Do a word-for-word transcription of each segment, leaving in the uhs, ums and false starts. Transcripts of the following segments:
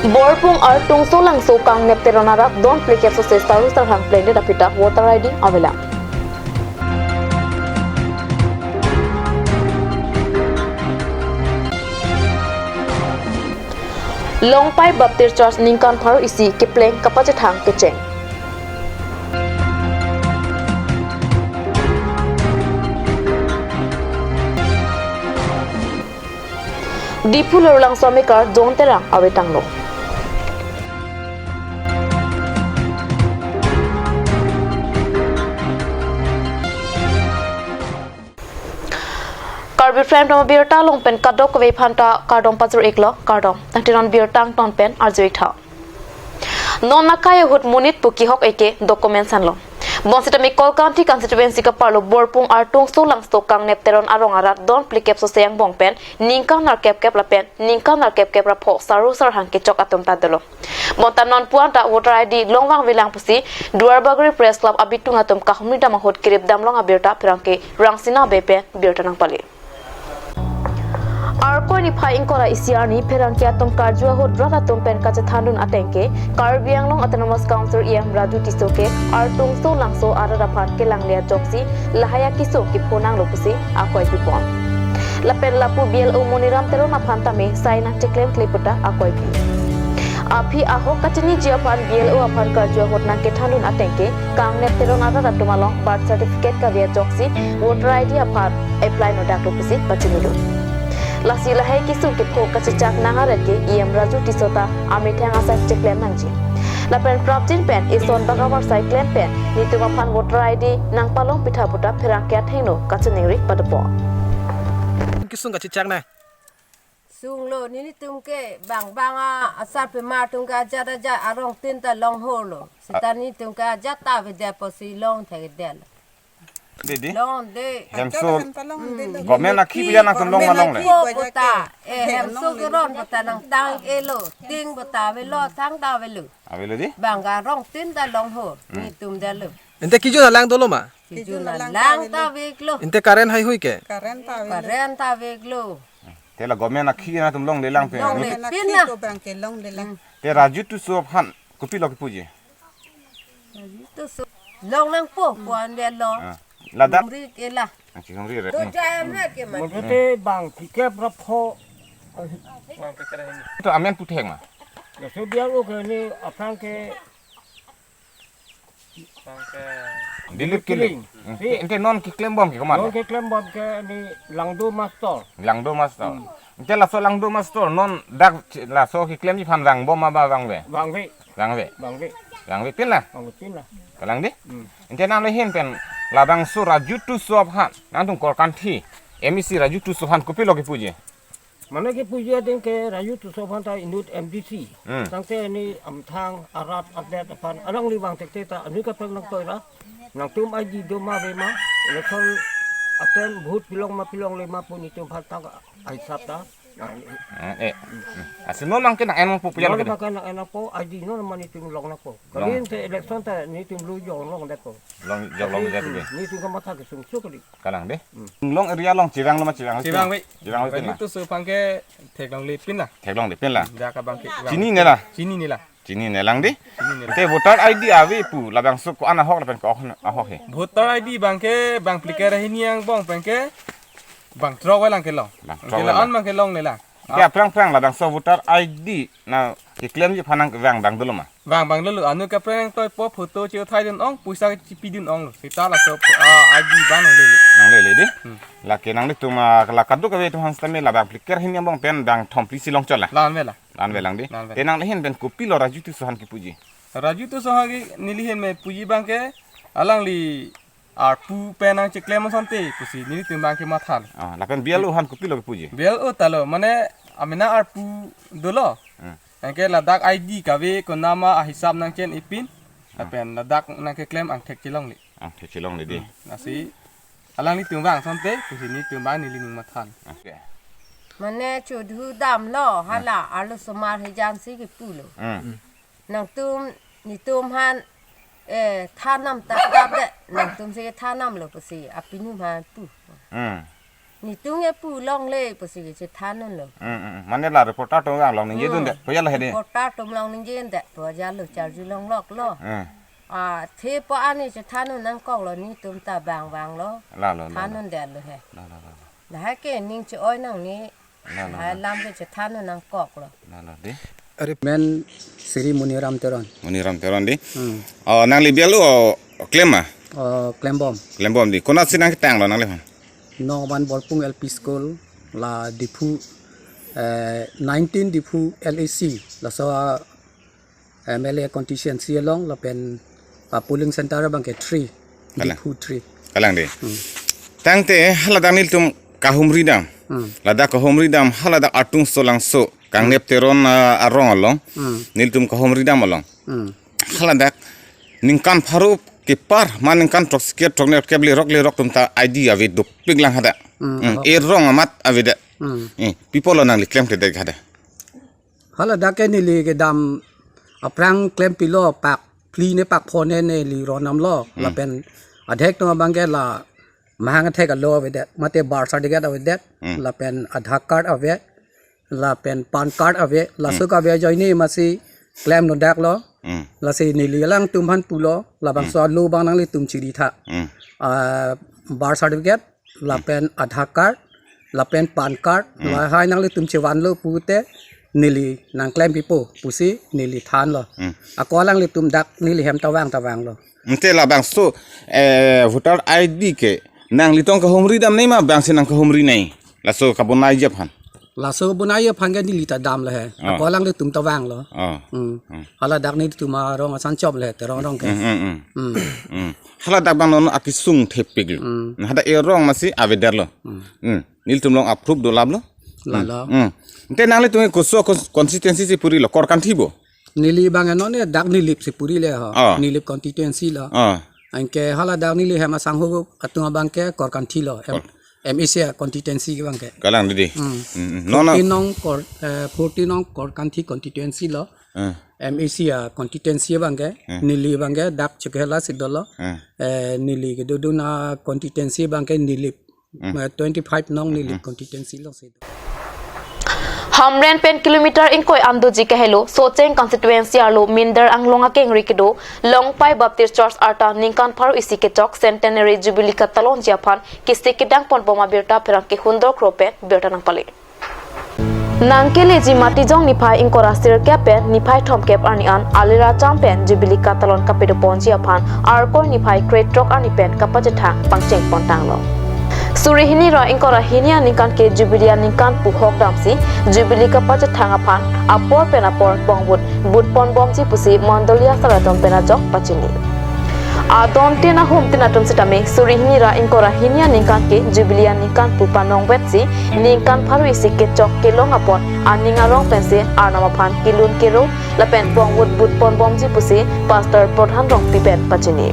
Borpung Artungso Langso Kangnep Teron arat don phlikep sose saru sarhang plengdet aphi ta voter I D avelang. Longpai Baptist Church ningkan pharo isi kepleng kapachethang kecheng. Diphu Lorulangso amekar John Terang avetanglo. Karbi Prime Time abirta along pen kadokave aphanta kardom pajir-iklo, kardom. Tangte non birta angton pen arju-ik tha. Non akai ahut monit pu kehok eke document sanlo. Bonsitame Kolkanthi constituency kaparlo Borpung Artungso Langso Kangnep Teron arong arat don phlikep sose angbong pen ningkan nerkep kep lapen ningkan nerkep kep ra pho saru sarhang kechok atum ta dolo. Bonta non puan ta voter I D longvang avelang pusi Duarbagori Press Club abitung atum kahumri dam ahut kirip damlong abirta pherangke Rangsina Bey pen birta nangpali. Arkoi niphai ingkoi ra isi arni pherangke atum karju ahut rat atum pen kachethandun ateng ke Karbi Anglong Autonomous Council E M Raju Tisso ke Artungso Langso arat aphan kelangle ajoksi lahai akesung kepho nanglo pusi akoi pipon. Lapen lapu B L O Moniram Teron aphan tame sai nangcheklemkle puta akoi pi. Aphi ahok kachiniji aphan B L O aphan karju ahut nangkethandun ateng ke Kangnep Teron arat atum along birth certificate kave ajoksi voter I D aphan apply nodaklo pusi pachinidun. Lasi lahai kesung kepho kachechak nang aret ke E M Raju Tisso ta amethang asai cheklem nangji. Lapen prapjin pen eson bak avarsai klem pen nitum aphan voter I D nangpalong pitha puta pherangke athengno kachiningri padopo. Kesung kachechak nang. Sunglo nelitum ke bang bang a asarpimar atum ke ajat ajat arongtin ta longholo. Seta nelitum ke ajat ta avedet apotsi longthekdetlo. Didi. Longde. Hemso. Hempa longde lo. Government akhi pu ya nangtum long ma longle? Government akhi pu ta. Eh, hemso keron pu ta nangtang-iklo. Ting pu ta avelo, thang ta avelo. Avelo di? Bang arongtin ta longho. Hmm. Nelitum detlo. Ante kejun alang dolo ma? Kejun alang ta aveklo. Ante current heihui ke? Current ta aveklo. Current ta aveklo. Te la government akhi nangtum longlelang pen. Longlepin na. Government akhi ko bang ke longlelang. Hmm. Te Raju Tisso aphan kopilo kepuji? Raju Tisso. Long nangpo, puan dia long. Ah. Ladak? Hungri ke la. Ah, hungri re. To jaya me ke ma. Mote bang phlikep ra pho. To amen puthek ma. Laso B L O ke ni aphrang ke Dilip Killing. Killing. Hmm. Si. Ante non keklem bom ke komat? Non keklem bom ke ni Langdo Master. Langdo Master. Hmm. Ante laso Langdo Master non dak ch-, laso keklemji aphan vangbom ma ba vangve? Vangve. Vangve. Vangve. Vangvepin la? Vangvepin la. Kalang di? Hmm. Ante nangli ahin pen labangso Raju Tisso aphan nangtum Kolkanthi M A C Raju Tisso aphan kopilo kepuji? Mane kepuji ateng ke Raju Tisso aphan ta inut M D C. Hmm. Tangte ni amthang arat adet aphan alangli vang thekthe ta anut kaprek nangtoi ra. Nangtum I D do ma ave ma. Election attend vote pilong ma pilongle ma pu nelitum aphan tang ahisap ta. Ah, eh. Hmm. Asi non abang ke nang-en po pu ya. Non lagi abang ke nang-en po, I D non ma nelitum long nangpo. Long. Kali ante election ta nelitum lu jong longdetpo. Long jong longdet. Hmm, nelitum kamatha kesung suk kali. Kalang de. Hmm. Long area along chevanglo ma chevangve? Chevangve. Chevangve pin la. Raju Tisso aphan ke theklonglepin la. Theklonglepin la. Dak abang ke. Chinine la. Chinine la. Chinine lang di. Chinine la. Te voter I D ave pu labangso ko-an ahok lapen ko-an ahok he? Voter I D abang ke bang phlikep ra hini angbong pen ke bang throk avelang kelong. Bang throk avelang. Ke la-an abang ke longlelang. Ke aphrang aphrang labangso voter I D nangkeklemji aphan nangvang abang dolo ma? Vang abang dolo, anut kaprek nangtoipo, photo chethai dun ong, poisa chipi dun onglo. Seta laso, ah, I D abang nanglele. Nanglele di? Hmm. Lake nanglitum, ah, la kadokave atum aphan sitame labang phlikep ra hini angbong pen bang thom phli si long chot la. La-an ave la. La-an avelang di. La-an ave. Te nangli ahin pen kopilo Raju Tisso aphan kepuji? Raju Tisso aphan ke neli ahin pen puji abang ke alangli arpu pen nangcheklem asonte pusi nelitum abang ke matha. Ah, lapen B L O aphan kopilo kepuji? B L O ta lo, mane amena arpu dolo. Hmm. Anke ladak I D kave konat ma ahisap nangche-enpin. Hmm. Lapen ladak nangkeklem angthek chelongle. Angthek chelongle di. Hmm. Lasi alanglitum vang asonte pusi nelitum abang nelining matha. Oke. Mane chodhu damlo, hmm, hala arlosomar hijan si kepulo. Hmm. Nangtum, nelitum aphan, eh, thanam tap tap de, nangtum si thanamlo pusi, apinu aphan pu. Hmm. Netum ke pu longle pusi ke chethan unlo. Hmm, hmm, hmm. Mane la reporter atum vang long ningje dun det. Hmm. Koya la hede. Reporter atum long ningje det. Pu aja lo charju longlok lo. Hmm. Athe pu ani chethan un nangkoklo, netum ta bang vanglo. La lo, la lo. Than un det lo he. La lo, la lo. Lahai ke ning che-oi nangne. La lo, la lo. Lahai alam ke chethan un nangkoklo. La lo, dei. Are men Sri Muniram Teron. Muniram Teron dei. Hmm. Oh, nangli bialu, oh, klem ma? Oh, klembom. Klembom dei. Konatsi nangketanglo nangliphan? Nongban Borpung L P School, la Diphu, eh, nineteen Diphu L A C, laso, ah, M L A constituency along, lapen, ah, polling center abang ke three, Kalang. Diphu three. Kalang dei. Hmm. Tangte, haladak nelitum kahumri dam. Hmm. Ladak kahumri dam, haladak Artung Solangso, Kangnep Hmm. Teron, ah, arong along. Hmm. Nelitum kahumri dam along. Hmm. Haladak ningkan pharo kepar, ma ningkan throksi kep, throksi kep lerok lerok atum ta I D ave dopik lang hadak. Hmm, Hmm, ahok. Erong amat avedet. Hmm. Eh, pi apotlo nangli klemkledet hadak? Haladak ke neli kedam aphrang klempilo, pak phli ne pak pho ne neli ron damlo. Hmm. Lapen adhek atum abang ke la mahang athek alo avedet, mate birth certificate avedet, Hmm. lapen Aadhaar card ave, lapen PAN card ave, laso Hmm. kave ajoine masi klem nodaklo. Hmm. Lasi neli alangtum aphan pulo, labangso Hmm. alo abang nanglitum chiri tha. Hmm. Ah, birth certificate, lapen Aadhaar card, lapen PAN card, Hmm. lahai nanglitum chevanlo pute neli nangklem pipo pusi neli thanlo. Hmm. Ako alanglitum dak neli hem ta vang ta vanglo. Ante labangso, eh, voter I D ke nanglitum kahumri damnei ma bangsi nangkahumrinei? Laso kabonaiji aphan. Laso bonaiji aphan ke neli ta damlo he. Ah. Ako alanglitum ta vanglo. Ah. Hmm. Hmm. Haladak nelitum arong asan choplo he, Teron arong ke. Hmm, hmm, hmm. Hmm. Hmm. Haladak abang non akesung thepiklo. Hmm. Hadak erong masi avedetlo. Hmm. Hmm. Nelitum along approve dolaplo. Lalo. Hmm. Hmm. Ante nanglitum ke koso cons-, constituency si purilo, Korkanthi bo? Neli abang non dak Nilip si puri le ho. Ah. Nilip constituency lo. Ah. Anke haladak neli hem asangho atum abang ke Korkanthi lo. Em, Kor- M A C a constituency abang ke. Kalang dei. Hmm. Hmm, hmm. Non, non. Fourteen nong Kor-, eh, fourteen nong Korkanthi constituency lo. Hmm. M A C a constituency abang ke. Hmm. Neli abang ke dak Chokihola si dolo. Hmm. Eh, neli kedodun a constituency abang ke Nilip. Hmm. Eh, twenty-five nong Nilip Hmm. constituency lo si do. Hamren pen kilometer ingkoi an doji kahelo, Socheng constituency arlo Minder Anglong akengri kedo, Longpai Baptist Church arta ningkan pharo isi kechok Centenary Jubilee katalonji aphan kisi kedang ponbom abirta pherangke hundok kro pen birta nangpale. Nangkeleji Matijong niphai ingkoi ra sirkep pen niphai thomkep arni an alira cham pen Jubilee katalon kapedoponji aphan Arkoi niphai krethrok arni pen kapachethang pangcheng pontanglo. Suri hini ra ingkoi ra hini aningkan ke Jubilee aningkan pu hok damsi Jubilee kapachethang aphan apor pen apor bongvut but ponbomji pusi mondoli asar atum pen ajok pachini. Adon tin ahum tin atum sitame suri hini ra ingkoi ra hini aningkan ke Jubilee aningkan pu panong vetsi ningkan pharo isi kechok kelong apot aning arong pensi Arnam aphan kelun kero lapen bongvut but ponbomji pusi Pastor Prodhan Rongpi pen pachini.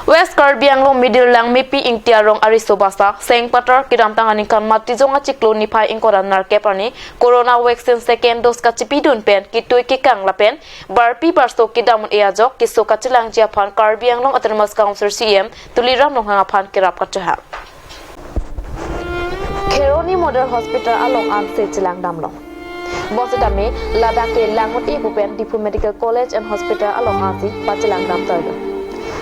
West Karbi Anglong Midir Langmepi Ingti arong ariso basa Sengpatar kedamtang aningkan Matijong achiklo niphai ingkoi ra nerkep arni Corona vaccine second dose kachipidun pen kitui kekang lapen barpi barso kedam un-e ajok keso kachelangji aphan Karbi Anglong Autonomous Council C E M Tuliram Ronghang aphan kerap kachehang. Kheroni Model Hospital along an se chelang damlo. Bonsitame ladak ke lang un-e pu pen Diphu Medical College and Hospital along ansi pachelang dam tarlo.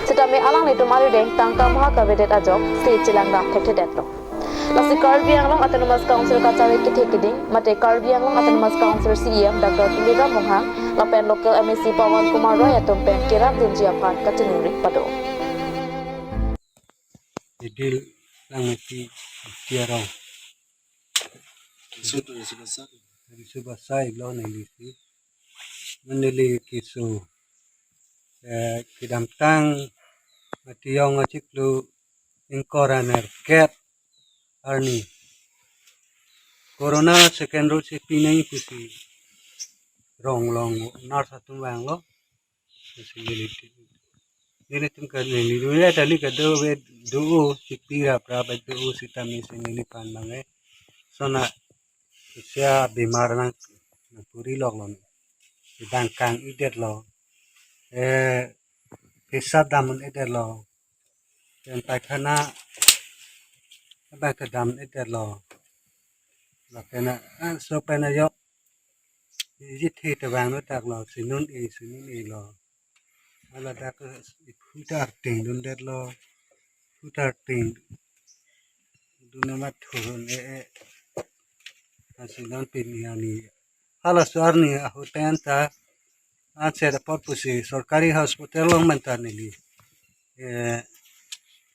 Sitame alanglitum arideng tangka maha kavedet ajok se chelang dam thekthedetlo. Lasi Karbi Anglong Autonomous Council kachari kethe kiding mate Karbi Anglong Autonomous Council C E M Doctor Tuliram Ronghang lapen local M A C Pawan Kumar Roy atum pen kerap dunji aphan kachiningri pado. Midir Langmepi Ingti arong. Keso tu keso basa. Keso basa ilo neli si. Neli keso, eh, kedamtang Matijong achiklo ingkoi ra nerkep arni Corona second dose si pinang pusi rong along nurse atum vanglo. Si neli, nelitum ke neli dun ya tali kedo ave do-o si pira pra ave do-o sitame si neliphan abang ke sona sia bimar nang nangpuri loklo. Kedang kang-idetlo. Eh, pisa dam un-edetlo. Pen paikhana abang kedam-edetlo. Lapen, ah, so pen ajok, isi the tevang lo taklo, sinun-e, sinun-elo. Hala dak iphu ta arting dundetlo. Iphu ta arting dun amat thurun e, e. Asi non pini ani. Hala so arni ahut pen ta anset apot pusi sorkari hospital along menta neli, eh,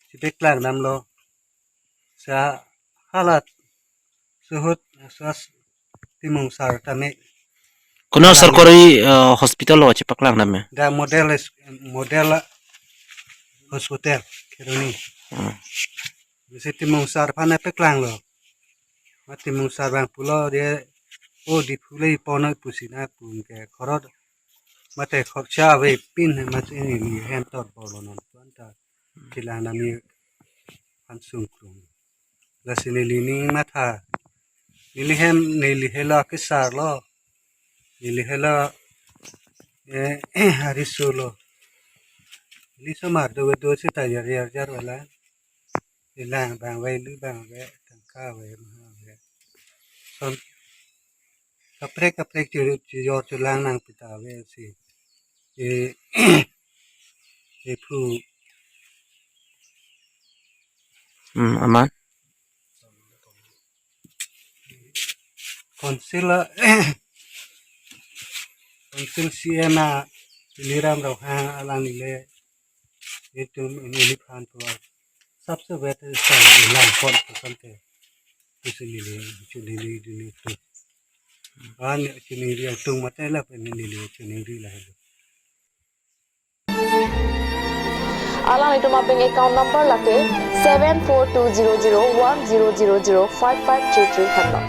chepaklang damlo. Sa hala suhut swas Timung sar tame. Kono sorkari, eh, hospital lo chepaklang dam ya? Da model is, model hospital Kheroni. Hmm. Bisi Timung sar aphan paklanglo. Ma Timung sar abang pulo de, o Diphu le ponoi pusi na pun ke khorot. Mate khorcha avepin ma si neli hem torbomlo non puan ta. Kilang nami aphan sungkrung. Lasi neli ning matha. Neli hem, neli helo kesarlo. Neli helo, eh, hari solo. Neli somar do do seta yar yar yar wala. Ilang bang wai lu bang wai tangka wai maha wai. Son kaprek kaprek chu chu yor chu lang nang pita wai si. E, e phu. Hmm, amat. Council, council C M a Tuliram Ronghang alangli le itum ini liphan tua. Sabse bet sang lang kon ko sante. Isi neli, chunili dini tu. An chunili tung mate la pen neli chunili la. Alanglitum a bank account number lake seven four two zero zero one zero zero zero five five three three henlo.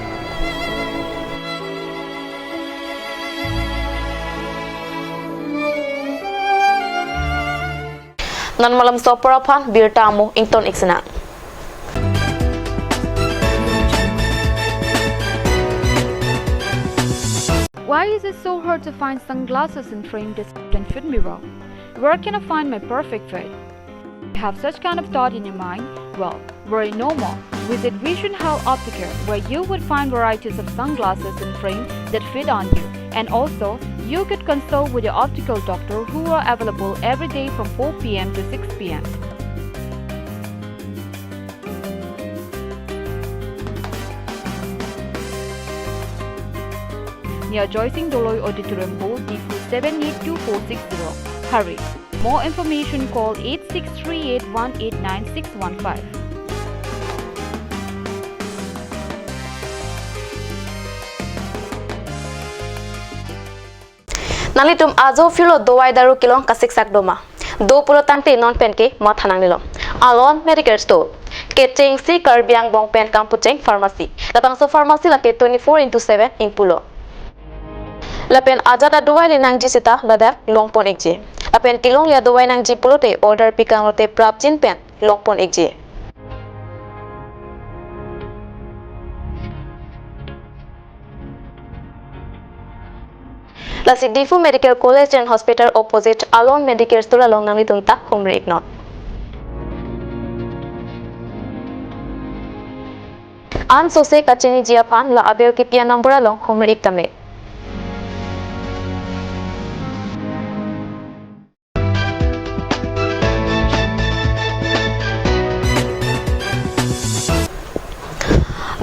Non malomso apor aphan birta amo ington-ik sinang. Why is it so hard to find sunglasses and frame that can fit me well? Where can I find my perfect fit? You have such kind of thought in your mind? Well, worry no more. Visit Vision Health Opticare, where you would find varieties of sunglasses and frame that fit on you. And also, you could consult with your optical doctor, who are available every day from four p m to six p m. Near Joysing Doloi Auditorium, Bhowai, Diphu seven eight two four six zero. Hurry! More information, call eight six three eight one eight nine six one five. Nanglitum ajo phirlo dovai daru kelong kasiksak doma. Do pulo tangte non pen ke matha nangnelo. Alon Medical Store. Kechengsi Karbi Anglong pen kampacheng pharmacy. Labangso pharmacy lake twenty-four into seven ingpulo. Lapen ajat adovai le nangji seta ladak longpon-ikji. Lapen kelong le adovai nangji pulote order pikang lote prapjin pen longpon-ikji. Lasi Diphu Medical College and Hospital opposite Alon Medical Store along nanglitum ta humri-iknon. Ansose kachiniji aphan la aber kipi a-number along humri-ik tame.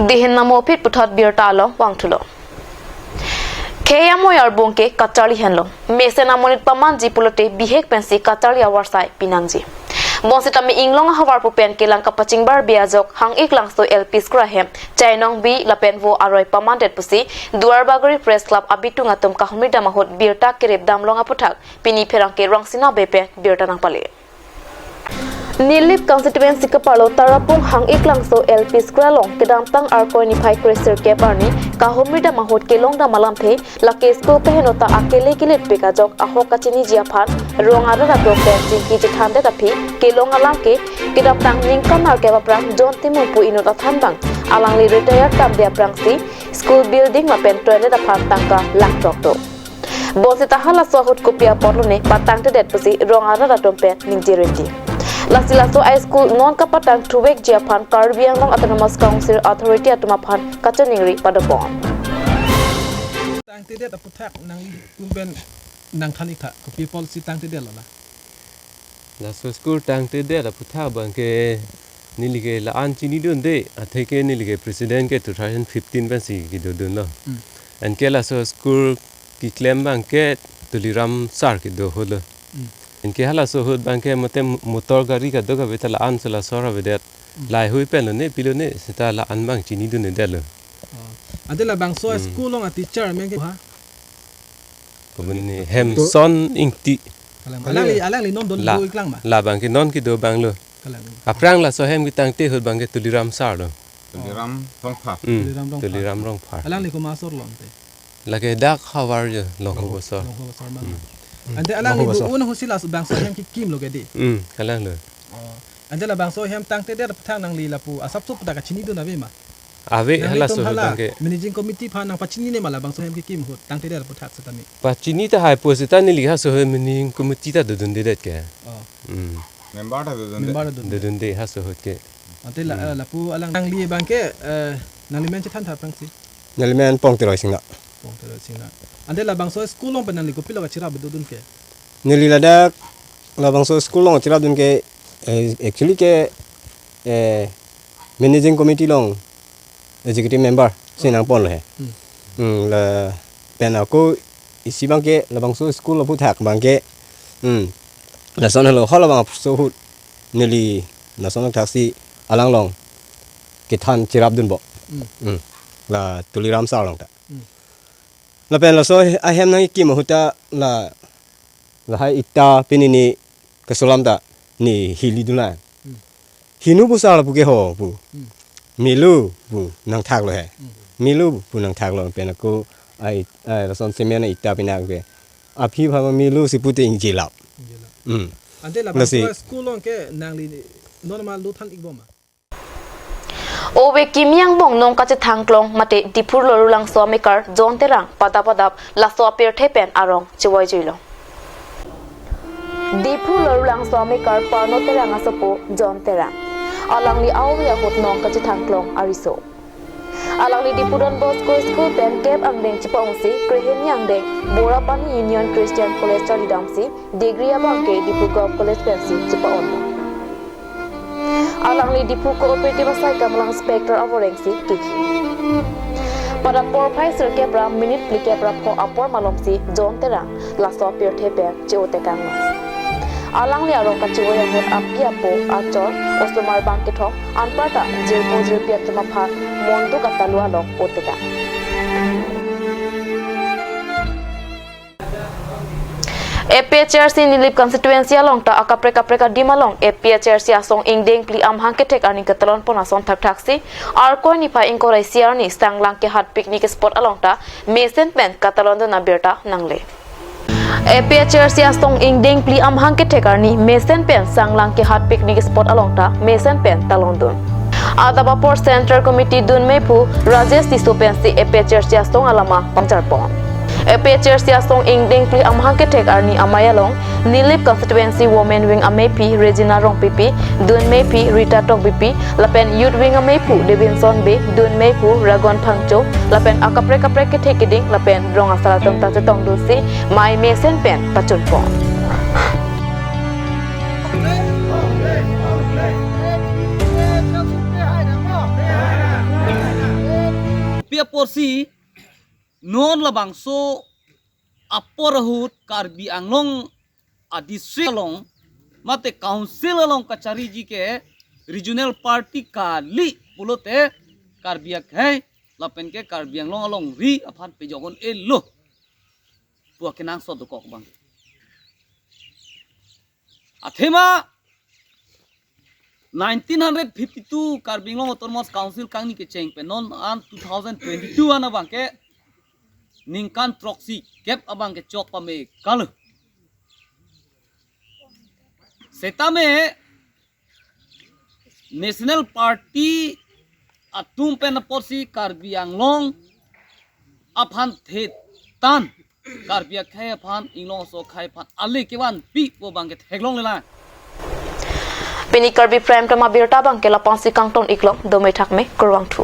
Dihin Namopit puthot birta along vangthulo. Khei amoi arbung ke kacharli henlo. Mesen amonit pamanji pulote bihek pensi kacharli avarsai pinangji. Bonsitame inglong ahavar pu pen kelang kapachingbarbe ajok Hang-ik Langso L P School ahem, Chainong B lapen vo aroi pamandet pusi Duarbagori Press Club abitung atum kahumri dam ahut birta kerip damlong aputhak pini pherangke Rangsina Bey pen birta nangpale. Nilip constituency keparlo Tarapung Hang-ik Langso L P School along kedamtang Arkoi niphai kresirkep arni kahumri dam ahut kelong dam alamthe lake school keheno ta akele kelitpik ajok ahok kachiniji aphan rong arat atum pen chingki chethandet aphi kelong alam ke kedamtang ningkan nerkep aphrang John Timung pu inut athanbang alangli retired tamde aphrangsi school building lapen toilet aphan tangka lakh throk do. Bonsita halaso ahut kopi apotlo ne patangtedet pusi rong arat atum pen ningje rinti. Lasi laso a-school non kapatang thuvekji aphan Karbi Anglong Autonomous Council authority atum aphan kachiningri padopon. Tangtedet aputhak nangtum pen nangthan-ik tha, kopi apotsi tangtedetlo la? Laso school tangtedet aputhak abangke neli ke la-an chinidunde, atheke neli ke president ke two thousand fifteen pensi kedodunlo. Hmm. Anke laso school keklem abangke Tuliram sir kedo ahutlo. Hmm. Anke halaso ahut abangke mate motor gari kadokave ta la-an sula sor avedet. Hmm. Laheihui pen lone, pilone, seta la-an abang chinidundedetlo. Oh. Ante labangso Hmm. school along a-teacher amen ke ha? Pabuni Hemson Ingti. Kalang. Alangli, alangli non don La, do-iklang ma? Labangke non kedo abanglo. Kalang. Aphrang laso ahem ketangte ahut abangke Tuliram sir lo. Tuliram Rongphar. Hmm. Tuliram Rongphar. Tuliram Rongphar. Alangli komat asor lo ante? Lake dak havar je, Longho Bosor. Longho Bosor ma. Hmm. Ante alangli Longho Bosor. Do-un ahutsi labangso ahem kekimlo ke dei? Hmm, kalanglo. Oh. Ante labangso ahem tangtedet aputhak nangli lapu asapso puta kachinidun ave ma? Ave, nanglitum halaso ahut hala abangke. Managing committee aphan nangpachinine ma labangso ahem kekim ahut tangtedet aputhak setame? Pachini tahai pu seta neli halaso ahut managing committee ta dodundedet ke. Oh. Hmm. Member ta dodunde. Member ta dodunde. Dodunde halaso ahut ke. Ante la, Hmm. eh, lapu alang nangli abangke, eh, nangli men chethan tha aphrangsi? Neli men Pongteroi Singna. Pongteroi Singna. Ante labangso school along pen nangli kopilo kachirap dodun ke? Neli ladak labangso school along chirapdun ke, eh, actually ke, eh, managing committee along executive member si nangponlo he. Hmm. Hmm, lapen ako isi abangke labangso school aputhak abangke, hmm, lason helo hol abangso ahut neli lason thaksi alang along kethan chirapdunpo. Hmm. Hmm. La Tuliram sir along ta. Hmm. Lapen laso ahem nangkekim ahut ta la, lahai ita pini ne kesolam ta ne hilidunlang. Hmm. Hinu pu sir lapu ke ho pu. Hmm. Melo pu nangthaklo he. Hmm. Melo pu nangthaklo pen ako ai, ai lason cement ita pinak ke. Aphi aphan melo si pute ingjelap. Ingjelap. Hmm. Ante Lasi. Labangso school along ke nangli normal do than-ikbom ma? Ove kimi angbong nong kachethangklong mate Diphu Lorulangso amekar John Terang padap padap laso apirthe pen arong chevoijuilo. Diphu Lorulangso amekar Parno Terang asopo John Terang. Alangli a-ove ahut nong kachethangklong ariso. Alangli Diphu Don Bosco School pen kep angdeng chepa-ongsi krehini angdeng Borapani Union Christian College charlidamsi degree abangke Diphu Govt College pensi chepa-onlo. Alangli Diphu Cooperative asaikam along inspector avorengsi kiki. Pada porphai sirkep ra minute phlikep ra pho apor malomsi John Terang laso apirthe pen che-otekanglo. Alangli arong kachevoi ahut api apo achor osomar bangkethom anparta jirpo jirpi atum aphan monduk atalu along otekang. A P H L C Nilip constituency along ta akaprek kaprek adim along A P H L C asong ingdeng phli amahang kethek arni ketalon pon ason thakthaksi Arkoi niphai ingkoi ra isi arni Sanglang Kehat picnic spot along ta mesen pen katalondun abirta nangle. A P H L C asong ingdeng phli amahang kethek arni mesen pen Sanglang Kehat picnic spot along ta mesen pen talondun. Adap apor Central Committee dun mephu Rajesh Tisso pensi A P H L C asong alama pangcharpon. A P H L C asong ingdeng phli amahang kethek arni amei along Nilip constituency Women Wing amephi Regina Rongpipi, dun mephi Rita Tokbipi, lapen Youth Wing amephu Davidson Bey, dun mephu Ragon Phangcho, lapen akaprek kaprek kethek keding lapen rong asar atum ta chetongdunsi mei mesen pen pachunpon. Pi aporsi non labangso apor ahut Karbi Anglong a-district along mate council along kachariji ke regional party kali pulote Karbi akhei lapen ke Karbi Anglong alongri aphan pejokon elo pu akenangsot dokok abang. Athema nineteen hundred fifty-two Karbi Anglong Autonomous Council kangni kecheng pen non an two thousand twenty-two an abangke ningkan throksi kep abangke chok pame kalo. Setame National Party atum pen apotsi Karbi Anglong aphan thetan Karbi akhei aphan, Inglong aso akhei aphan ale kevanpi pu abangke theklonglelang. Pini Karbi Prime Time abirta abangke lapu-ansi kangton iklong, dome thakme, kurvangthu.